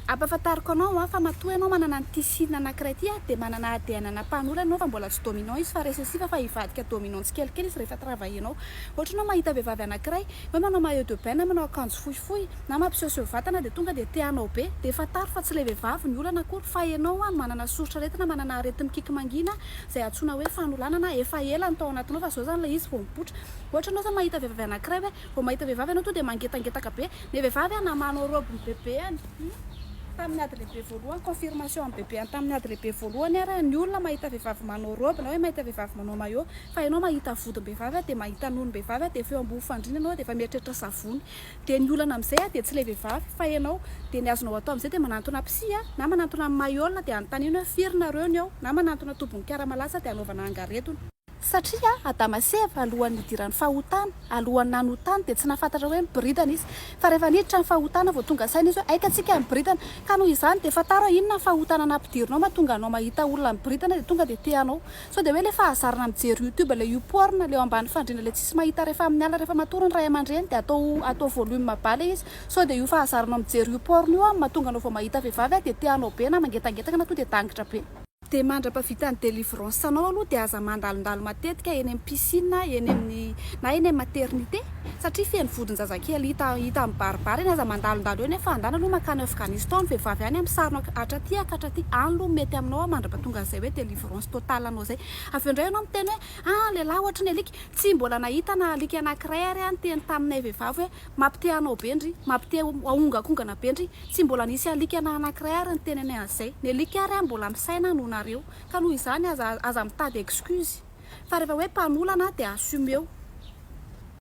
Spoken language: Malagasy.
Ampahafantariko anao an, fa matoa ianao manana an'ity signe anankiray ity an, dia manana ADN ana mpanolana ianao fa mbola tsy dominant izy fa recessif fa hivadika dominant tsikelikely izy rehefa travailler-nao. Ohatra ianao mahita vehivavy anankiray, hoe manao maillot de bain na manao akanjo fohifohy, na mampisehoseho vatana dia tonga dia te hanao be, dia fantaro fa tsy ilay vehivavy ny olana akory fa ianao an manana soritr'aretina, manana areti-mikiky mangina izay antsoina hoe fanolanana, efa ela no tao anatinao fa izao izany ilay izy vao mipoitra. Ohatra ianao izao mahita vehivavy anankiray hoe Vao mahita vehivavy ianao tonga dia mangetangetaka be. Ny vehivavy na manao robe ny bebeany tamin'ny ady lehibe voalohany, confirmation amin'ny bebeany tamin'ny ady lehibe voalohany ary ny olona mahita vehivavy manao robe na hoe mahita vehivavy manao maillot fa ianao mahita vodim-behivavy dia mahita nonom-behivavy dia efa eo ambony fandriana ianao dia efa mieritreritra savony. Dia ny olana amin'izay dia tsy ilay vehivavy fa ianao. Dia ny azonao atao amin'izay dia manantona psy na manantona maillot dia anontaniana hoe firy nareo ny ao na manantona tobin'ny karamalatsa dia anaovana angaredona. Satria Adama sy Eva alohan'ny nidiran'ny fahotana, alohan'ny nanotany dia tsy nahafantatra hoe miboridana izy. Fa rehefa niditra ny fahotana vao tonga saina izy hoe aika tsika miboridana. Ka noho izany dia fantaro hoe inona ny fahotana nampidirinao mahatonga anao mahita olona miboridana dia tonga dia te hanao. Sao dia hoe ilay fahazarana mijery youtube ilay youporn ilay eo ambany fandriana ilay tsisy mahita rehefa amin'ny alina rehefa matory ny ray aman-dreny dia atao atao volume bas ilay izy. Sao dia io fahazaranao mijery youporn io no mahatonga anao vao mahita vehivavy dia te hanao be na mangetangetaka na tonga dia dangitra be. Dia mandra-pavitan'ny délivrance anao aloha dia aza mandalondalo matetika eny amin'ny piscine, eny amin'ny na eny amin'ny maternité satria feno vodin-jazakely hita hita mibaribary eny, aza mandalondalo eny fa andana aloha mankany Afghanistan ny vehivavy any misarona hatraty hatraty any aloha mety aminao mandra-pahatonga an'izay hoe délivrance totale anao izay. Avy eo indray ianao miteny hoe ah lehilahy ohatry ny alika, tsy mbola nahita na alika anankiray ary aho niteny taminay vehivavy hoe mampite hanao be ndry, mampite ahongakongana be ndry. Tsy mbola nisy alika na anankiray ary niteny anay an'izay. Ny alika ary mbola misaina noho nareo. Ka noho izany aza aza mitady excuse. Fa rehefa hoe mpanolana dia assumeo.